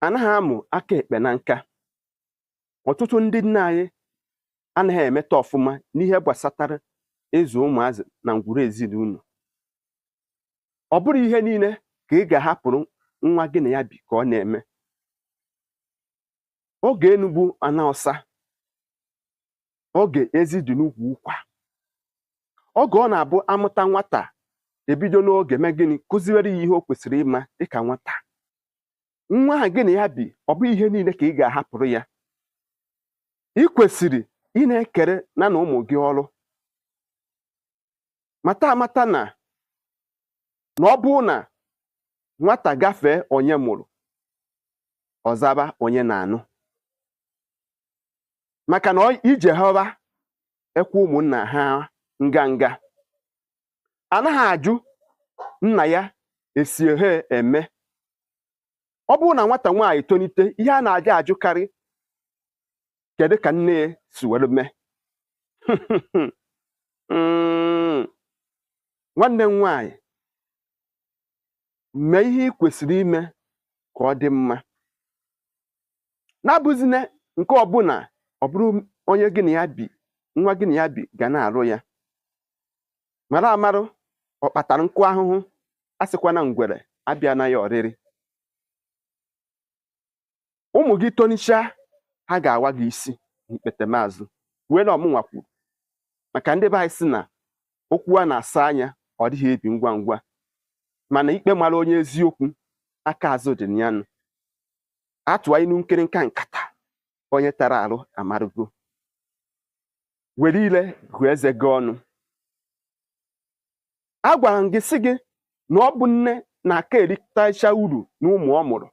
Anaghị amụ aka ekpe na nka. Ọtụtụ ndị nne anyị anaghị emeta ọfụma n'ihe gbasatara ịzụ ụmụazị na ngwuru ezinụlọ. Ọ bụrụ ihe niile ka ị ga-ahapụrụ nwa gị na ya bi ka ọ na-eme. Oge Enugwu ana ọsa, oge ezi dị n'ukwu ụkwa, oge ọ na-abụ amụta nwata, ebido n'oge mee gịnị? Kụziwere ya ihe o kwesịrị ịma dịka nwata. Nwa ahụ gị na ya bi, ọ bụghị ihe niile ka ị ga-ahapụrụ ya. Ị kwesịrị ị na-ekere na na ụmụ gị ọrụ. Mata amata na na ọ bụrụ na nwata gafee onye mụrụ, ọzaba onye na-anụ, maka na ije họba ekwe ụmụnna ha nganga. Anaghị ajụ nna ya esi ehe eme. Ọ bụrụ na nwata nwaanyị tolite, ihe a na-aja ajụkarị, kedu ka nne ya si were mee? Nwanne m nwaanyị, mee ihe ị kwesịrị ime ka ọ dị mma, na-abụzina nke ọbụla ọ bụrụ onye gị na ya bi, nwa gị na ya bi ga na-arụ ya. Mara amarụ ọ kpatara nkụ ahụhụ, a sịkwana ngwere abịa na ya ọrịrị. Ụmụ gị tonichaa, ha ga-awa gị isi n'ikpetemazụ. Wee na ọmụnwa kwuru maka ndị be anyị sị na okwu a na-asa anya ọ dịghị ebi ngwa ngwa, mana ikpe mara onye eziokwu aka azụ dị na ya nụ. Atụa inu nkịrịnka nkata onye tara arụ amarụgo. Were ile gụọ eze gị ọnụ. Agwara m gị sị gị na ọ bụ nne na-aka eritacha uru na ụmụ ọ mụrụ.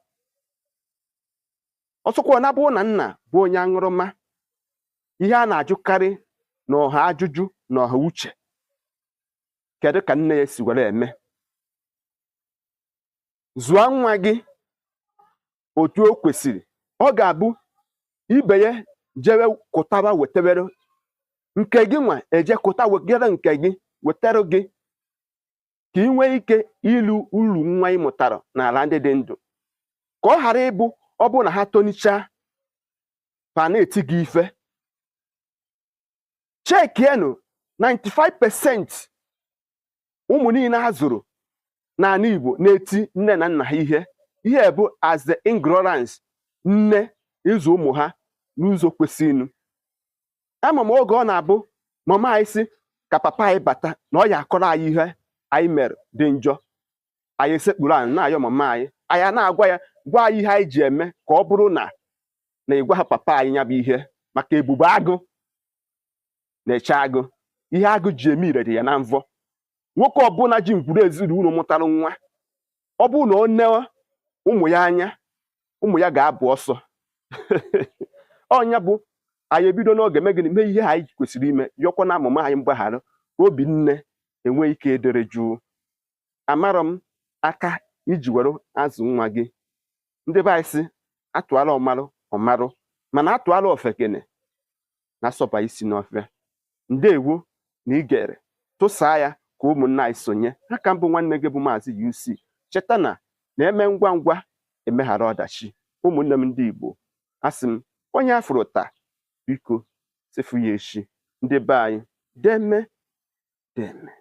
Ọsọkwa na bụrụ na nna bụ onye aṅụrụma, ihe a na-ajụkarị na ọha ajụjụ na ọha uche, kedu ka nne ya si were eme? Zụọ nwa gị otu o kwesịrị. Ọ ga-abụ ibe ya jewe kụtaba wetewere nke gị, nwa eje kụta wegere nke gị wetara gị, ka ị nwee ike ilu uru nwa ị mụtara n'ala ndị dị ndụ, ka ọ ghara ịbụ ọ bụrụ na ha tonichaa fa na-eti gị ife. Chekienụ, 95% ụmụ niile a zụrụ n'ala Igbo na-eti nne na nna ha ihe. Ihe bụ as the ignorance nne ịzụ ụmụ ha n'ụzọ kwesịrịnụ. Ama m oge ọ na-abụ mama anyị sị ka papa anyị bata na ọ ya akọrọ anyị ihe anyị mere dị njọ, anyị esekpuru anyị na-ayọ mama anyị, anyị a na-agwa ya, gwa anyị ihe anyị ji eme, ka ọ bụrụ na na ịgwa ha papa anyị ya bụ ihe. Maka ebube agụ na-eche agụ, ihe agụ ji eme ire dị ya na mvọ. Nwoke ọbụla ji ngwuru ezinụlọ mụtara nwa, ọ bụrụ na ọ nee ụmụ ya anya, ụmụ ya ga-abụ ọsọ. Ọnya bụ anyị ebido n'oge mee gịnị? Mee ihe anyị kwesịrị ime, yọkwa na amụma anyị mgbaghara, ka obi nne enwe ike ịdịrị jụụ. Amarọ m aka iji were azụ nwa gị. Ndị be anyị sị atụala ọmarụ ọmarụ, mana atụala ofekene na-asọba isi n'ofe. Ndewo na igere. Tụsaa ya ka ụmụnna anyị sonye ha. Ka mbụ nwanne gị bụ Maazị UC. Cheta na na-eme ngwa ngwa emeghara ọdachi. Ụmụnne m ndị Igbo, asị m onye afụrụ taa, biko sefu ya echi. Ndị be anyị, deme deme.